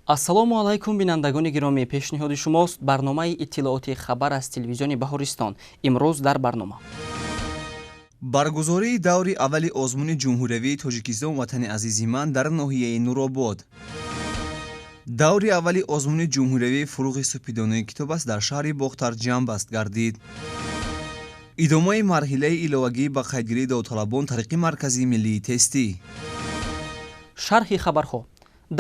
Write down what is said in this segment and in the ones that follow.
Ассалому алайкум, бинандагони гиромӣ. Пешниҳоди шумост барномаи иттилооти «Хабар» аз телевизиони Баҳористон. Имрӯз дар барнома: Баргузории даври аввали озмуни ҷумҳуриявии «Тоҷикистон — ватани азизи ман» дар ноҳияи Нуробод. Даври аввали озмуни ҷумҳуриявии «Фурӯғи субҳи донои китоб аст» дар шаҳри Бохтар ҷамъбаст гардид. Идомаи марҳилаи иловагӣ ба қайдгирии довталабон тариқи Маркази миллии тестӣ. Шарҳи хабарҳо.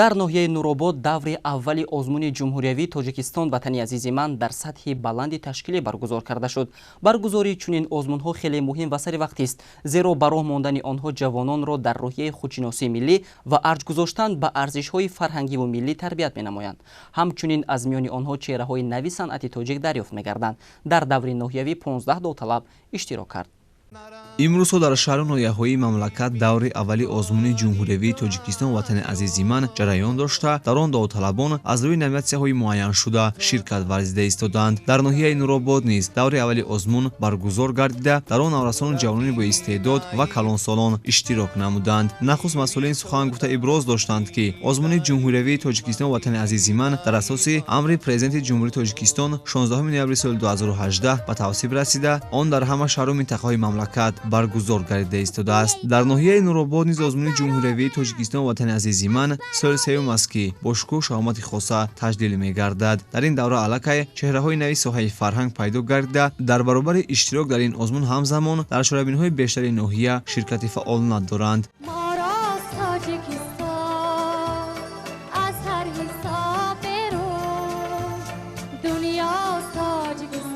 Дар ноҳияи Нуробод даври аввали озмуни ҷумҳуриявии «Тоҷикистон — ватани азизи ман» дар сатҳи баланди ташкилӣ баргузор карда шуд. Баргузории чунин озмунҳо хеле муҳим ва саривақтист, зеро ба роҳ мондани онҳо ҷавононро дар рӯҳияи худшиносии миллӣ ва арҷ гузоштан ба арзишҳои фарҳангиву миллӣ тарбият менамоянд. Ҳамчунин аз миёни онҳо чеҳраҳои нави санъати тоҷик дарёфт мегарданд. Дар даври ноҳиявӣ 15 довталаб иштирок кард. Имрӯзҳо дар шаҳру ноҳияҳои мамлакат даври аввали озмуни ҷумҳуриявии «Тоҷикистон — ватани азизи ман» ҷараён дошта, дар он довталабон аз рӯи номинатсияҳои муайяншуда ширкат варзида истоданд. Дар ноҳияи Нуробод низ даври аввали озмун баргузор гардида, дар он наврасону ҷавонони боистеъдод ва калонсолон иштирок намуданд. Нахуст масъулин сухан гуфта, иброз доштанд, ки озмуни ҷумҳуриявии «Тоҷикистон — ватани азизи ман» дар асоси амри Президенти Ҷумҳурии Тоҷикистон 16 ноябри соли 2018 ба тавсиб расида, он дар ҳама шаҳру минтақаҳои мамлакат баргузор гардида истодааст. Дар ноҳияи Нуробод низ озмуни ҷумҳуриявии «Тоҷикистон — ватани азизи ман» соли сеюм аст, ки бо шукӯҳу шаҳомати хоса таҷлил мегардад. Дар ин давра аллакай чеҳраҳои нави соҳаи фарҳанг пайдо гардида, дар баробари иштирок дар ин озмун ҳамзамон дар чорабиниҳои бештари ноҳия ширкати фаъолона доранд. Моро Тоҷикистон аз ҳар ҳисоб берун дунёст Тоҷикистон.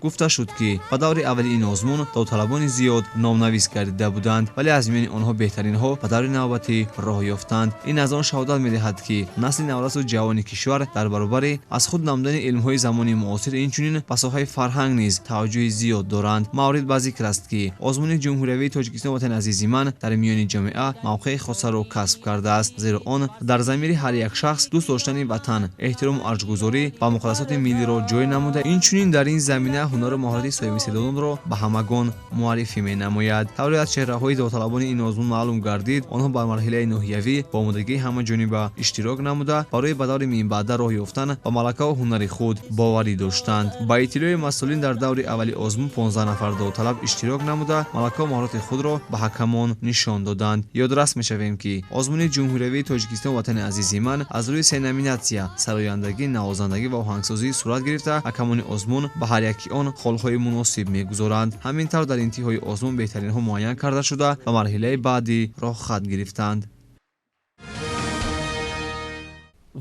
Гуфта шуд, ки ба даври аввали ин озмун довталабони зиёд номнавис гардида буданд, вале аз миёни онҳо беҳтаринҳо ба даври навбатӣ роҳ ёфтанд. Ин аз он шаҳодат медиҳад, ки насли наврасу ҷавони кишвар дар баробари аз худ намудани илмҳои замони муосир, инчунин ба соҳаи фарҳанг низ таваҷҷӯҳи зиёд доранд. Маврид ба зикр аст, ки озмуни ҷумҳуриявии «Тоҷикистон — ватани азизи ман» дар миёни ҷомеа мавқеи хосаро касб кардааст, зеро он дар замири ҳар як шахс дӯст доштани ватан, эҳтирому арҷгузорӣ ба муқаддасоти миллиро ҷой намуда, инчунин дар ин замина ҳунару маҳорати соҳибистеъдодонро ба ҳамагон муаррифӣ менамояд. Тавре аз чеҳраҳои довталабони ин озмун маълум гардид, онҳо бар марҳилаи ноҳиявӣ бо омодагии ҳамаҷониба иштирок намуда, барои ба даври минбаъда роҳ ёфтан ба малакаву ҳунари худ боварӣ доштанд. Ба иттилои масъулин, дар даври аввали озмун 15 нафар довталаб иштирок намуда, малакаву маҳорати худро ба ҳакамон нишон доданд. Ёдрас мешавем, ки озмуни ҷумҳуриявии «Тоҷикистон — ватани азизи ман» аз рӯи се номинатсия — сарояндагӣ, навозандагӣ ва оҳангсозӣ сурат гирифта, ҳакамони озмун ба ҳар яки он холҳои муносиб мегузоранд. Ҳамин тавр, дар интиҳои озмун беҳтаринҳо муайян карда шуда, ба марҳилаи баъдӣ роҳхат гирифтанд.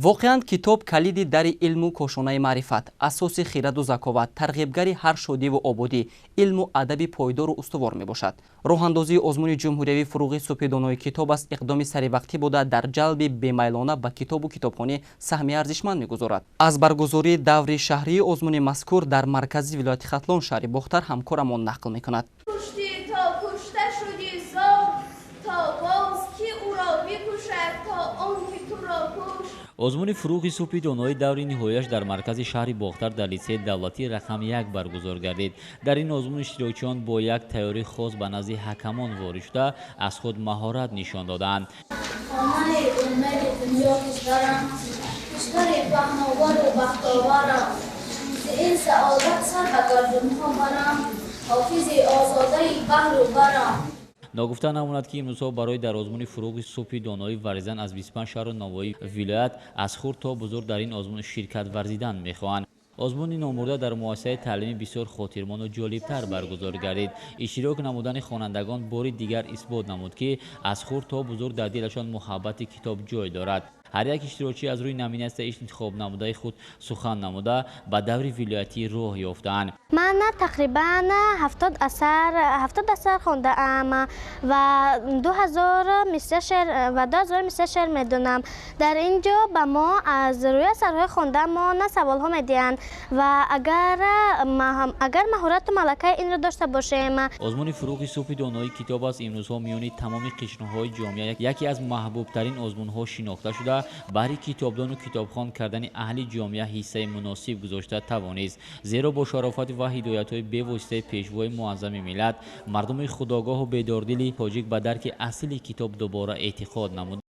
Воқеан, китоб калиди дари илму кошонаи маърифат, асоси хираду заковат, тарғибгари ҳар шодиву ободӣ, илму адаби пойдору устувор мебошад. Роҳандозии озмуни ҷумҳуриявии «Фурӯғи субҳи донои китоб аст» иқдоми саривақтӣ буда, дар ҷалби бемайлона ба китобу китобхонӣ саҳми арзишманд мегузорад. Аз баргузории даври шаҳрии озмуни мазкур дар маркази вилояти Хатлон, шаҳри Бохтар, ҳамкорамон нақл мекунад. Куштӣ то кушта шудӣ зор, то боз ки ӯро бикушад, то он ки туро кушт. Озмуни «Фурӯғи субҳи доноӣ» даври ниҳояш дар маркази шаҳри Бохтар, дар литсеи давлатии рақами 1 баргузор гардид. Дар ин озмун иштирокчиён бо як тайёрии хос ба назди ҳакамон ворид шуда, аз худ маҳорат нишон доданд. Хонаи умеди дунё кишварам, кишвари паҳновару бахтоварам. Зи ин саодат сар ба гардунҳо барам, ҳофизи озодаи баҳру барам. Ногуфта намонад, ки имрӯзҳо барои дар озмуни «Фурӯғи субҳи доноӣ» варзидан аз 25 шаҳру ноҳияи вилоят аз хурд то бузург дар ин озмун ширкат варзидан мехоҳанд. Озмуни номбурда дар муассисаи таълимӣ бисёр хотирмону ҷолибтар баргузор гардид. Иштирок намудани хонандагон бори дигар исбот намуд, ки аз хурд то бузург дар дилашон муҳаббати китоб ҷой дорад. Ҳар як иштирокчӣ аз рӯи номинатсияи интихобнамудаи худ сухан намуда, ба даври вилоятӣ роҳ ёфтаанд. Ман тақрибан 70 асар, 70 асар хондаам ва 2000 мисра шеър ва 2000 мисра шеър медонам. Дар ин ҷо ба мо аз рӯи асарҳои хондаамон саволҳо медиҳанд ва агар маҳорату малакаи инро дошта бошем. Озмуни «Фурӯғи субҳи донои китоб аст» имрӯзҳо миёни тамоми қишрҳои ҷомеа яке аз маҳбубтарин озмунҳо шинохта шуда, баҳри китобдону китобхон кардани аҳли ҷомеа ҳиссаи муносиб гузошта тавонист, зеро бо шарофати ва ҳидоятҳои бевоситаи Пешвои муаззами миллат мардуми худогоҳу бедордили тоҷик ба дарки аслии китоб дубора эътиқод намуд.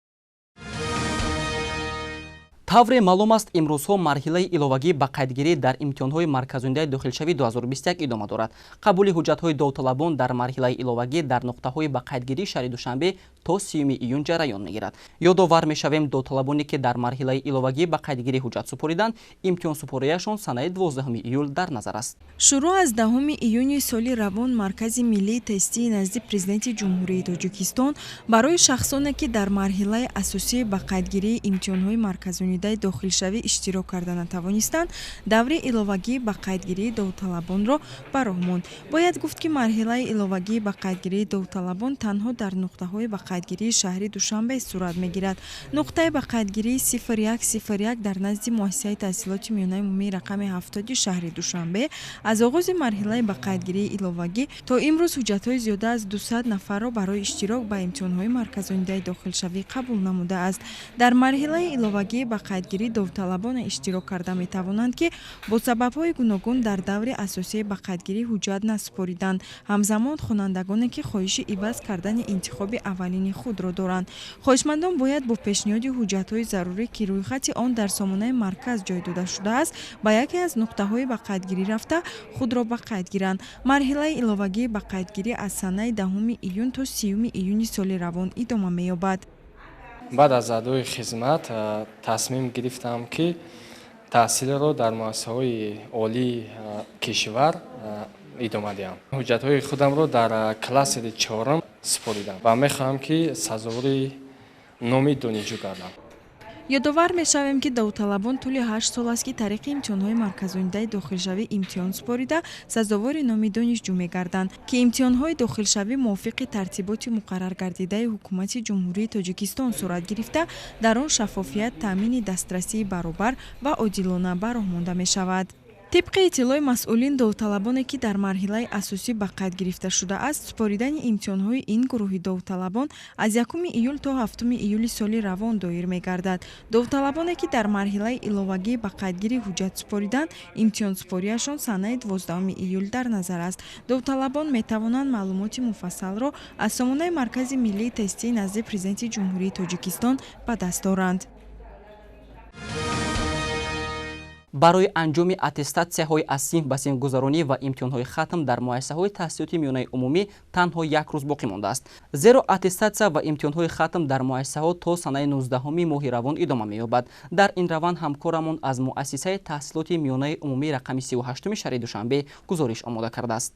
Тавре маълум аст, имрӯзҳо марҳилаи иловагӣ ба қайдгирӣ дар имтиҳонҳои марказонидаи дохилшавӣ 2021 идома дорад. Қабули ҳуҷҷатҳои довталабон дар марҳилаи иловагӣ дар нуқтаҳои ба қайдгирии шаҳри Душанбе то 30 июн ҷараён мегирад. Ёдовар мешавем, довталабоне ки дар марҳилаи иловагӣ ба қайдгирӣ ҳуҷҷат супориданд, имтиҳонсупориашон санаи 12 июл дар назар аст. Шурӯъ аз 10 июни соли равон Маркази миллии тестии назди Президенти Ҷумҳурии Тоҷикистон барои шахсоне, ки дар марҳилаи асосии ба қайдгирии имтиҳонҳои марказонидаи дохилшавӣ иштирок карда натавонистанд, даври иловагии ба қайдгирии довталабонро ба роҳ монд. Бояд гуфт, ки марҳилаи иловагии ба қайдгирии довталабон танҳо дар нуқтаҳои ба қайдгирии шаҳри Душанбе сурат мегирад. Нуқтаи ба қайдгирии 0101 дар назди муассисаи таҳсилоти миёнаи умумии рақами 70 шаҳри Душанбе аз оғози марҳилаи ба қайдгирии иловагӣ то имрӯз ҳуҷҷатҳои зиёда аз 200 нафарро барои иштирок ба имтиҳонҳои марказонидаи дохилшавӣ қабул намудааст. Дар марҳилаи иловагии ба қайдгирӣ довталабоне иштирок карда метавонанд, ки бо сабабҳои гуногун дар даври асосии ба қайдгирӣ ҳуҷҷат насупориданд. Ҳамзамон хонандагоне, ки хоҳиши иваз кардани интихоби аввалини худро доранд. Хоҳишмандон бояд бо пешниҳоди ҳуҷҷатҳои зарурӣ, ки рӯйхати он дар сомонаи марказ ҷой дода шудааст, ба яке аз нуқтаҳои ба қайдгирӣ рафта худро ба қайд гиранд. Марҳилаи иловагии ба қайдгирӣ аз санаи 10 июн то 30 июни соли равон идома меёбад. Баъд аз адои хизмат тасмим гирифтам, ки таҳсилро дар муассисаҳои олии кишвар идома диҳам. Ҳуҷҷатҳои худамро дар классери 4 супоридам ва мехоҳам, ки сазовори номи донишҷӯ гардам. Ёдовар мешавем, ки довталабон тӯли 8 сол аст, ки тариқи имтиҳонҳои марказонидаи дохилшавӣ имтиҳон супорида сазовори номи донишҷӯ мегарданд, ки имтиҳонҳои дохилшавӣ мувофиқи тартиботи муқарраргардидаи Ҳукумати Ҷумҳурии Тоҷикистон сурат гирифта, дар он шаффофият, таъмини дастрасии баробар ва одилона ба роҳ монда мешавад. Тибқи иттилои масъулин, довталабоне, ки дар марҳилаи асосӣ ба қайд гирифта шудааст, супоридани имтиҳонҳои ин гурӯҳи довталабон аз 1 июл то 7 июли соли равон доир мегардад. Довталабоне, ки дар марҳилаи иловагӣ ба қайдгирӣ ҳуҷҷат супориданд, имтиҳонсупориашон санаи 12 июл дар назар аст. Довталабон метавонанд маълумоти муфассалро аз сомонаи Маркази миллии тестии назди Президенти Ҷумҳурии Тоҷикистон ба даст оранд. Барои анҷоми аттестатсияҳои аз синф ба синф гузаронӣ ва имтиҳонҳои хатм дар муассисаҳои таҳсилоти миёнаи умумӣ танҳо як рӯз боқӣ мондааст. Зеро аттестатсия ва имтиҳонҳои хатм дар муассисаҳо то санаи 19 моҳи равон идома меёбад. Дар ин раванд ҳамкорамон аз муассисаи таҳсилоти миёнаи умумӣ рақами 38 шаҳри Душанбе гузориш омода кардааст.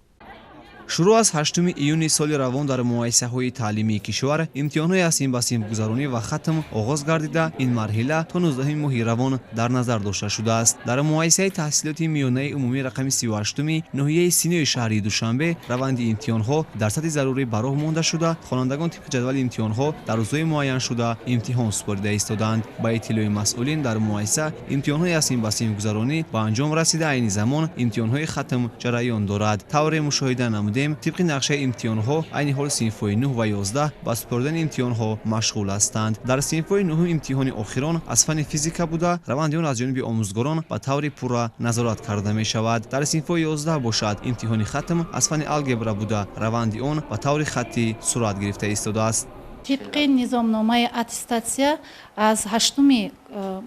Шурӯъ аз 8 июни соли равон дар муассисаҳои таълимии кишвар имтиҳонҳои аз синф ба синф гузаронӣ ва хатм оғоз гардида, ин марҳила то 19 моҳи равон дар назар дошта шудааст. Дар муассисаи таҳсилоти миёнаи умумӣ рақами 38 ноҳияи Синои шаҳри Душанбе раванди имтиҳонҳо дар сатҳи зарурӣ ба роҳ монда шуда, хонандагон тибқи ҷадвали имтиҳонҳо дар рӯзҳои муайяншуда имтиҳон супорида истоданд. Ба иттилои масъулин, дар муассиса имтиҳонҳои аз синф ба синф гузаронӣ ба анҷом расида, айни замон имтиҳонҳои хатм ҷараён дорад. Тавре мушоҳида намудем, тибқи нақшаи имтиҳонҳо айни ҳол синфҳои 9 ва 11 ба супоридани имтиҳонҳо машғул ҳастанд. Дар синфҳои 9 имтиҳони охирон аз фанни физика буда, раванди он аз ҷониби омӯзгорон ба таври пурра назорат карда мешавад. Дар синфҳои 11 бошад, имтиҳони хатм аз фанни алгебра буда, раванди он ба таври хаттӣ сурат гирифта истодааст. Тибқи низомномаи аттестатсия аз 8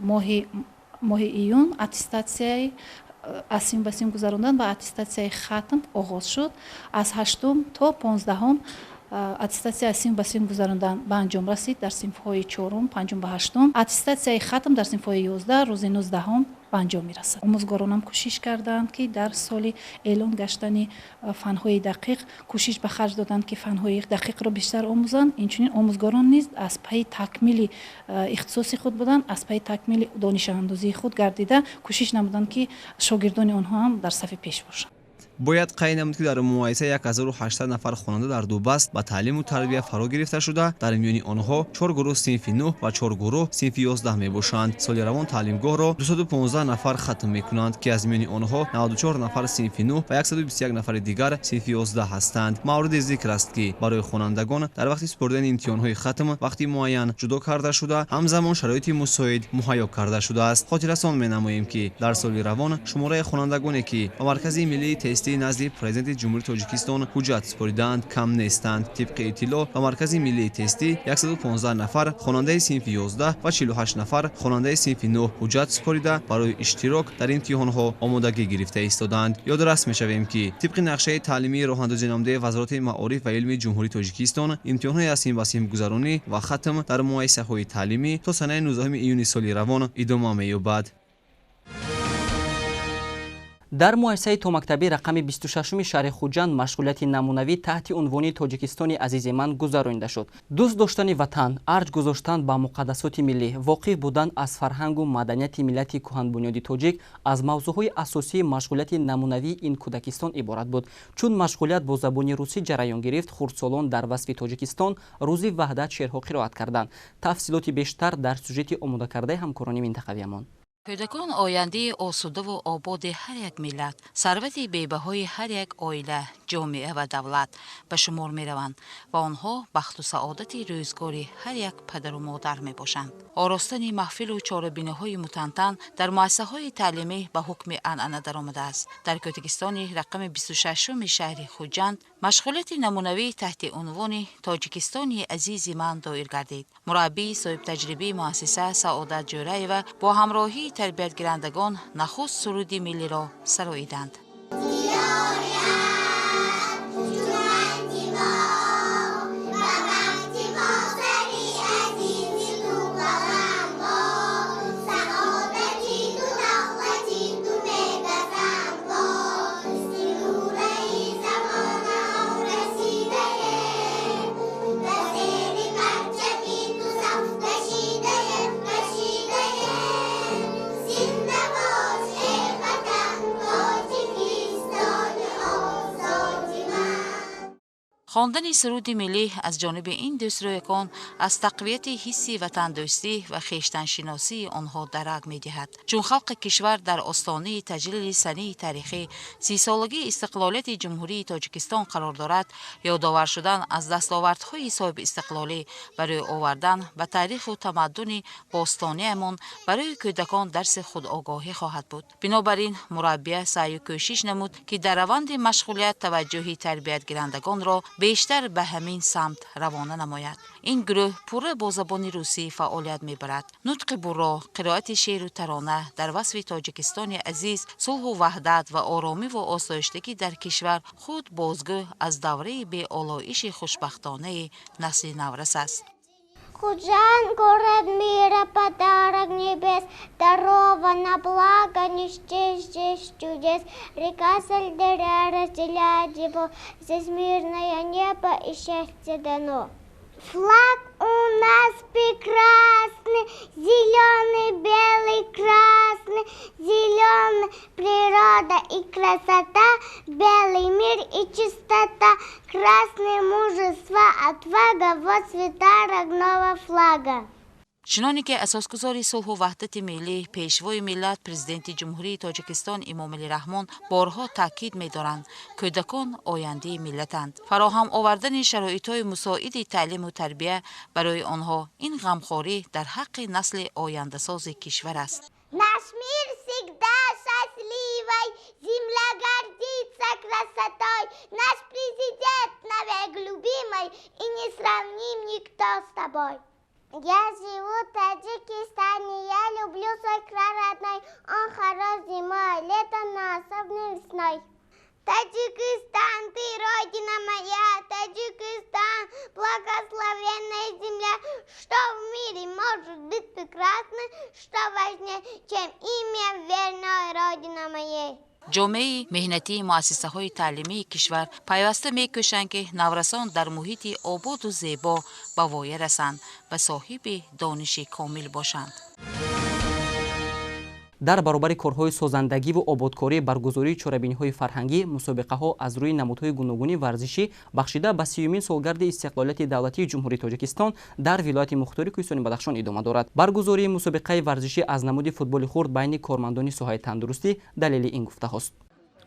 моҳи июн аттестатсияи аз синф ба синф гузарондан ва аттестатсияи хатм оғоз шуд. Аз 8 то 15 аттестатсия аз синф ба синф гузарондан ба анҷом расид дар синфҳои 4, 5 ва 8. Аттестатсияи хатм дар синфҳои 11 рӯзи 19 ба анҷом мерасад. Омӯзгоронам кӯшиш карданд, ки дар соли эълон гаштани фанҳои дақиқ кӯшиш ба харҷ доданд, ки фанҳои дақиқро бештар омӯзанд. Инчунин омӯзгорон низ аз пайи такмили ихтисоси худ буданд, аз пайи такмили донишандозии худ гардида кӯшиш намуданд, ки шогирдони онҳо ҳам дар сафи пеш бошанд. Бояд қайд намуд, ки дар муассиса 1800 нафар хонанда дар ду баст ба таълиму тарбия фаро гирифта шуда, дар миёни онҳо 4 гурӯҳ синфи 9 ва 4 гурӯҳ синфи 11 мебошанд. Соли равон таълимгоҳро 215 нафар хатм мекунанд, ки аз миёни онҳо 94 нафар синфи 9 ва 121 нафари дигар синфи 11 ҳастанд. Мавриди зикр аст, ки барои хонандагон дар вақти супоридани имтиҳонҳои хатм вақти муайян ҷудо карда шуда, ҳамзамон шароити мусоид муҳайё карда шудааст. Хотиррасон менамоем, ки дар соли равон шумораи хонандагоне, ки ба Маркази миллии тестӣ тестии назди Президенти Ҷумҳурии Тоҷикистон ҳуҷҷат супоридаанд кам нестанд. Тибқи иттилоъ, ба Маркази миллии тестӣ 115 нафар хонандаи синфи 11 ва 48 нафар хонандаи синфи 9 ҳуҷҷат супорида, барои иштирок дар имтиҳонҳо омодагӣ гирифта истодаанд. Ёдрас мешавем, ки тибқи нақшаи таълимии роҳандозӣ намудаи Вазорати маориф ва илми Ҷумҳурии Тоҷикистон, имтиҳонҳои аз синф ба синф гузаронӣ ва хатм дар муассисаҳои таълимӣ то санаи 19 июни соли равон идома меёбад. Дар муассисаи томактабӣ рақами 26-уми шаҳри Хуҷанд машғулияти намунавӣ таҳти унвони «Тоҷикистони азизи ман» гузаронида шуд. Дӯст доштани ватан, арҷ гузоштан ба муқаддасоти миллӣ, воқиф будан аз фарҳангу маданияти миллати кӯҳанбунёди тоҷик аз мавзӯъҳои асосии машғулияти намунавии ин кӯдакистон иборат буд. Чун машғулият бо забони русӣ ҷараён гирифт, хурдсолон дар васфи Тоҷикистон, рӯзи ваҳдат шеърҳо қироат карданд. Тафсилоти бештар дар сюжети омодакардаи ҳамкорони минтақавиямон. Кӯдакон ояндаи осудаву ободи ҳар як миллат, сарвати бебаҳои ҳар як оила, ҷомеа ва давлат ба шумор мераванд ва онҳо бахту саодати рӯзгори ҳар як падару модар мебошанд. Оростани маҳфилу чорабиниҳои мутантан дар муассисаҳои таълимӣ ба ҳукми анъана даромадааст. Дар Кӯдакистони рақами 26-уми шаҳри Хуҷанд машғулияти намунавӣ таҳти унвони «Тоҷикистони азизи ман» доир гардид. Мураббии соҳибтаҷрибаи муассиса Саодат Ҷӯраева бо ҳамроҳии тарбиятгирандагон нахуст суруди миллиро сароиданд. Хондани суруди миллӣ аз ҷониби ин дӯстрӯякон аз тақвияти ҳисси ватандӯстӣ ва хештаншиносии онҳо дарак медиҳад. Чун халқи кишвар дар остонаи таҷлили санаи таърихӣ 30-солагии истиқлолияти Ҷумҳурии Тоҷикистон қарор дорад, ёдовар шудан аз дастовардҳои соҳибистиқлолӣ барои овардан ба таъриху тамаддуни бостониамон барои кӯдакон дарси худогоҳӣ хоҳад буд. Бинобар ин мураббия саъю кӯшиш намуд, ки дар раванди машғулият таваҷҷӯҳи тарбиятгирандагонро бештар ба ҳамин самт равона намояд. Ин гурӯҳ пурра бо забони русӣ фаъолият мебарад. Нутқи бурро, қироати шеъру тарона дар васфи Тоҷикистони азиз, сулҳу ваҳдат ва оромиву осоиштагӣ дар кишвар худ бозгӯ аз давраи беолоиши хушбахтонаи насли наврас аст. Худжанд, город мира, подарок небес, даровано благо, не счесть здесь чудес. Река Сальдеря разделяет его, здесь мирное небо и счастье дано. Флаг у нас прекрасный, зеленый, белый, красный, зеленый природа и красота, белый мир и чистота, красный мужество, отвага, вот цвета родного флага. Чуноне ки асосгузори сулҳу ваҳдати миллӣ, Пешвои миллат, Президенти Ҷумҳурии Тоҷикистон Эмомалӣ Раҳмон борҳо таъкид медоранд, кӯдакон ояндаи миллатанд. Фароҳам овардани шароитҳои мусоиди таълиму тарбия барои онҳо ин ғамхорӣ дар ҳаққи насли ояндасози кишвар аст. Наш мир всегда счастливой, земля гордится красотой, наш президент навек любимый, и не сравним никто с тобой. Я живу в Таджикистане, я люблю свой край родной, он хорош зимой, летом, но особенно весной. Таджикистан, ты родина моя, Таджикистан, благословенная земля. Что в мире может быть прекрасно, что важнее, чем имя верной родина моей. Ҷомеаи меҳнатии муассисаҳои таълимии кишвар пайваста мекӯшанд, ки наврасон дар муҳити ободу зебо ба воя расанд ва соҳиби дониши комил бошанд. Дар баробари корҳои созандагиву ободкорӣ, баргузории чорабиниҳои фарҳангӣ, мусобиқаҳо аз рӯи намудҳои гуногуни варзишӣ бахшида ба 30-юмин солгарди истиқлолияти давлатии Ҷумҳурии Тоҷикистон дар вилояти мухтори Кӯҳистони Бадахшон идома дорад. Баргузории мусобиқаи варзишӣ аз намуди футболи хурд байни кормандони соҳаи тандурустӣ далели ин гуфтаҳост.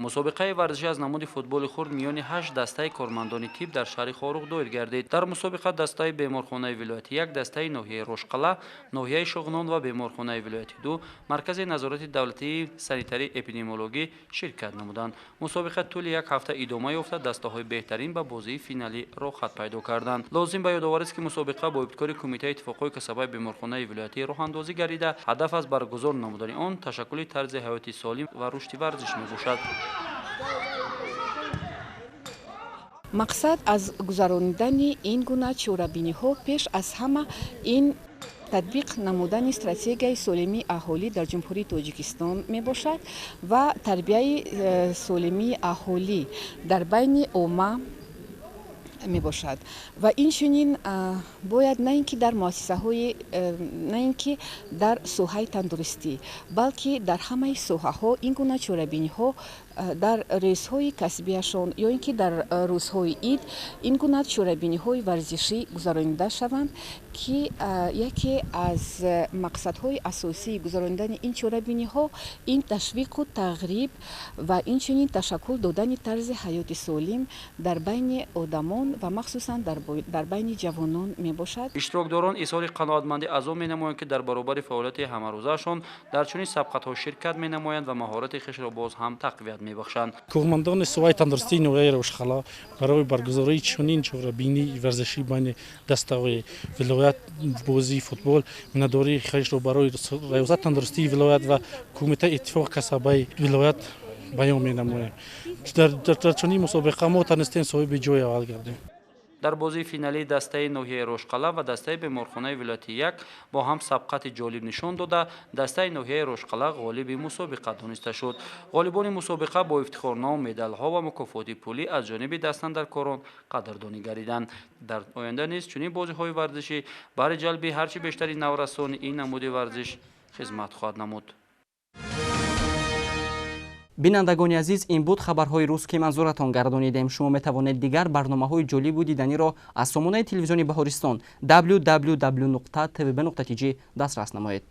Мусобиқаи варзишӣ аз намуди футболи хурд миёни 8 дастаи кормандони тиб дар шаҳри Хоруғ доир гардид. Дар мусобиқа дастаи беморхонаи вилояти 1, дастаи ноҳияи Рошқала, ноҳияи Шуғнон ва беморхонаи вилояти 2, Маркази назорати давлатии санитарии эпидемиологӣ ширкат намуданд. Мусобиқа тӯли як ҳафта идома ёфта, дастаҳои беҳтарин ба бозии финалӣ роҳхат пайдо карданд. Лозим ба ёдоварист, ки мусобиқа бо ибтикори Кумитаи иттифоқҳои касабаи беморхонаи вилоятӣ роҳандозӣ гардида, ҳадаф аз баргузор намудани он ташаккули тарзи ҳаёти солим ва рушди варзиш мебошад. Мақсад аз гузаронидани ин гуна чорабиниҳо пеш аз ҳама ин татбиқ намудани стратегияи солимии аҳолӣ дар Ҷумҳурии Тоҷикистон мебошад ва тарбияи солимии аҳолӣ дар байни омма мебошад. Ва инчунин бояд на ин ки дар муассисаҳои, на ин ки дар соҳаи тандурустӣ, балки дар ҳамаи соҳаҳо ин гуна чорабиниҳо дар рӯзҳои касбияшон ё ин ки дар рӯзҳои ид ин гуна чорабиниҳои варзишӣ гузаронида шаванд, ки яке аз мақсадҳои асосии гузаронидани ин чорабиниҳо ин ташвиқу тағриб ва инчунин ташаккул додани тарзи ҳаёти солим дар байни одамон ва махсусан дар байни ҷавонон мебошад. Иштирокдорон изҳори қаноатмандӣ аз он менамоянд, ки дар баробари фаъолияти ҳамарӯзаашон дар чунин сабқатҳо ширкат менамоянд ва маҳорати хешро боз ҳам тақвият мебахшанд. Кормандони соҳаи тандурустии ноҳияи Рошқала барои баргузории чунин чорабинии варзишӣ байни дастаҳои вилоят бозии футбол миннатдории хешро барои раёсати тандурустии вилоят ва Кумитаи иттифоқи касабаи вилоят баён менамоем. Дар чунин мусобиқа мо тавонистем соҳиби ҷои аввал гардем. Дар бозии финалии дастаи ноҳияи Рошқала ва дастаи беморхонаи вилояти 1 бо ҳам сабқати ҷолиб нишон дода, дастаи ноҳияи Рошқала ғолиби мусобиқа дониста шуд. Ғолибони мусобиқа бо ифтихорном, медалҳо ва мукофоти пулӣ аз ҷониби дастандаркорон қадрдонӣ гардиданд. Дар оянда низ чунин бозиҳои варзишӣ барои ҷалби ҳарчи бештари наврасони ин намуди варзиш хизмат хоҳад намуд. Бинандагони азиз, ин буд хабарҳои рӯз, ки манзуратон гардонидем. Шумо метавонед дигар барномаҳои ҷолибу диданиро аз сомонаи телевизиони Баҳористон www.tvb.tj дастрас намоед.